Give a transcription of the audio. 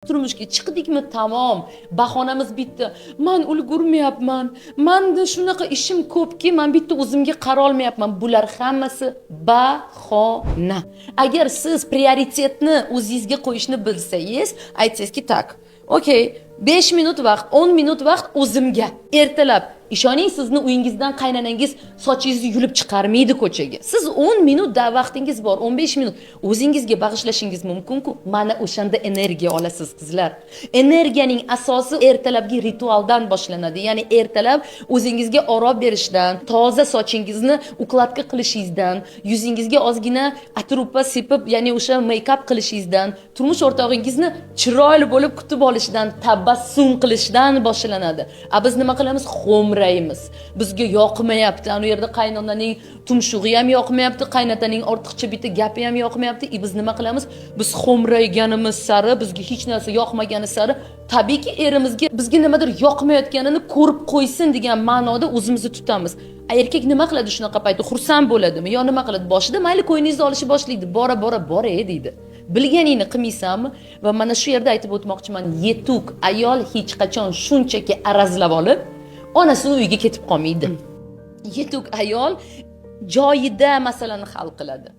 Turmushga chiqdikmi, tamom, bahonamiz bitta: man ulgurmayapman, manda shunaqa ishim ko'pki, man bitta o'zimga qarolmayapman. Bular hammasi bahona. Agar siz prioritetni o'zingizga qo'yishni bilsangiz, aytsangizki, так, okey, 5 minut vaqt, 10 minut vaqt o'zimga ertalab, ishoning, sizni uyingizdan qaynonangiz sochingizni yulib chiqarmaydi ko'chaga. Siz 10 minut da vaqtingiz bor, 15 minut o'zingizga bag'ishlashingiz mumkinku. Mana o'shanda energiya olasiz, qizlar. Energiyaning asosi ertalabki ritualdan boshlanadi, ya'ni ertalab o'zingizga oro berishdan, toza sochingizni укладка qilishingizdan, yuzingizga ozgina atir-upa sepib, ya'ni o'sha make-up qilishingizdan, turmush o'rtog'ingizni chiroyli bo'lib kutib olishdan, tabassum qilishdan boshlanadi. A biz nima qilamiz? Xo'mraymiz, bizga yoqmayapti, ana u yerda qaynonaning tumshug'i ham yoqmayapti, qaynotaning ortiqcha bitta gapi ham yoqmayapti. И biz nima qilamiz? Biz xo'mrayganimiz sari, bizga hech narsa yoqmagani sari, tabiiyki, erimizga bizga nimadir yoqmayotganini ko'rib qo'ysin degan ma'noda o'zimizni tutamiz. A erkak nima qiladi shunaqa paytda? Xursand bo'ladimi yo nima qiladi? Boshida mayli, ko'nglingizni olishni boshlaydi, bora bora bor e deydi, bilganingni qilmaysanmi? Va mana shu yerda aytib o'tmoqchiman, yetuk ayol hech qachon shunchaki arazlab olib onasini uyiga ketib qolmaydi. Yetuk ayol joyida masalani hal qiladi.